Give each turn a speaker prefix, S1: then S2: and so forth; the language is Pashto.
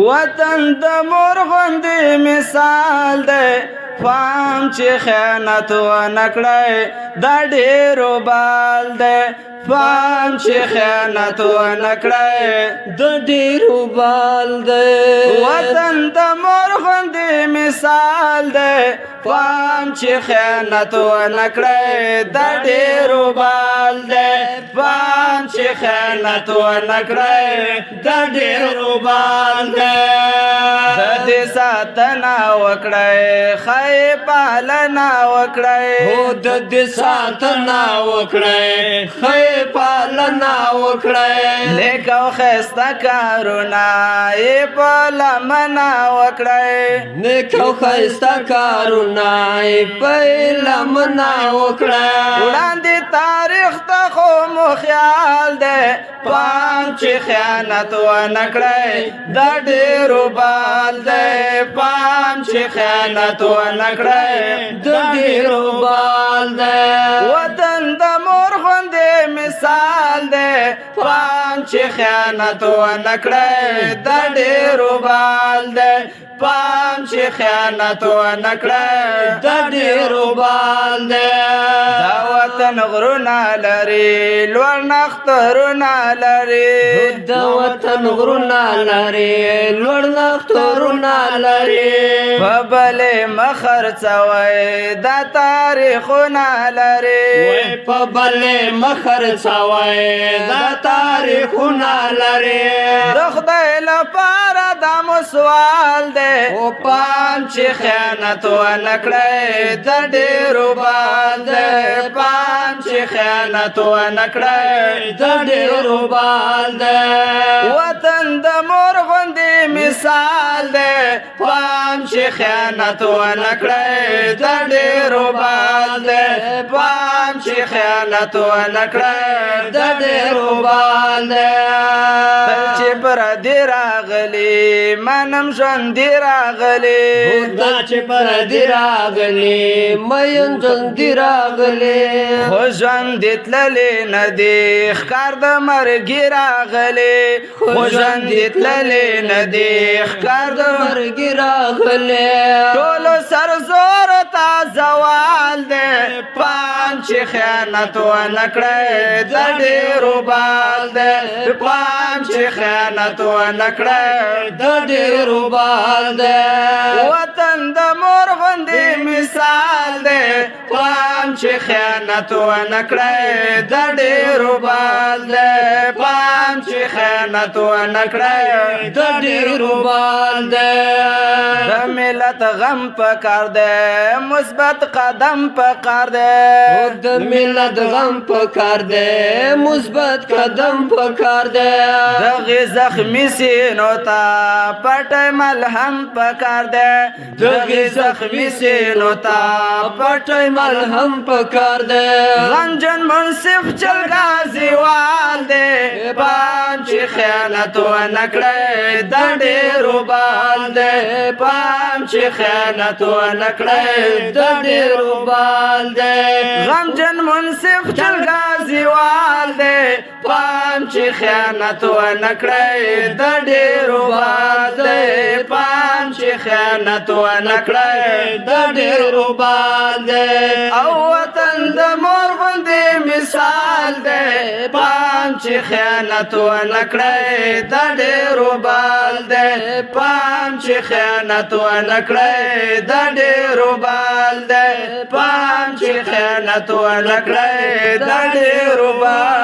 S1: وطن د مور غوندې مثال دی، پام چې خیانت ونه کړی دا ډېر وبال دی. پام چې خیانت ونه کړی
S2: د ډېر وبال دی.
S1: وطن د مور غوندې مثال دی، پام چې خیانت ونه کړی دا ډېر وبال دی. پام چې خیانت ونه کړی
S2: د ډېر وبال دی.
S1: د دې ساتنه وکړئ، ښه پالنه وکړئ.
S2: هو د دې ساتنه وکړئ، ښه پالنه وکړئ.
S1: نیک او ښایسته کارونه یې په لمنه وکړئ.
S2: نیک او ښایسته کارونه یې په لمنه وکړئ.
S1: وړاندې تاریخ ته خو مو خیال دی، پام چې خیانت ونه کړئ دا ډېر وبال دی. پام چې خیانت ونه کړئ
S2: د ډېر وبال دی.
S1: وطن د مور غوندې مثال دی، پام چې خیانت ونه کړئ دا ډېر وبال دی. پام چې خیانت ونه کړئ
S2: د ډېر وبال دی.
S1: دا وطن غرونه لري، لوړ نخترونه لري.
S2: د وطن غرونه لري، لوړ نخترونه لري.
S1: په بلې مه خرڅوئ دا تاریخونه لري.
S2: وای په بلې مه خرڅوئ دا تاریخونه لري.
S1: د خدای لپاره دا مو سوال دی،
S2: او
S1: پام چې خیانت ونه کړئ د ډېر وبال دی. پام چې خیانت ونه کړئ
S2: د ډېر وبال دی.
S1: وطن د مور غوندې مثال دی، پام چې خیانت ونه کړئ د ډېر وبال دی. پام چې خیانت ونه کړئ
S2: د ډېر وبال دی.
S1: تل چې پردي راغلي منم ژوندي راغلي.
S2: دا چې پردي راغلي مین ژوندي راغلي.
S1: خو ژوندي تللي نه دي، ښکار د مرګي راغلي. خو ژوندي تللي نه دي، ښکار د
S2: مرګي راغلي.
S1: ټولو سر زور ته زوال دی، پام چې خیانت ونه کړئ د ډېر وبال دی. پام چې خیانت ونه کړئ
S2: د ډېر وبال دی.
S1: وطن د مور غوندې مثال دی، پام چې خیانت ونه کړئ د ډېر وبال دی. پام چې خیانت ونه کړئ
S2: د ډېر وبال دی.
S1: د ملت غم پکار دی، مثبت قدم پکار دی.
S2: د ملت غم پکار دی، مثبت قدم پکار دی.
S1: دغه زخمی سینو ته پټ ملهم پکار دی. دغه زخمی سینو ته
S2: پټ ملهم پکار دی.
S1: غمجن منصف چلګازي وال دی، پام چې خیانت ونه کړئ د ډېر وبال دی. پام چې خیانت ونه کړئ
S2: د ډېر وبال دی.
S1: غمجن منصف چلګازي وال دی، پام چې خیانت ونه کړئ د ډېر وبال دی. پام چې خیانت ونه کړئ
S2: د ډېر وبال دی.
S1: او وطن د مور غوندې مثال دی، پام چې خیانت ونه کړئ د ډېر وبال دی. پام چې خیانت ونه کړئ د ډېر وبال دی. پام چې خیانت ونه کړئ د ډېر وبال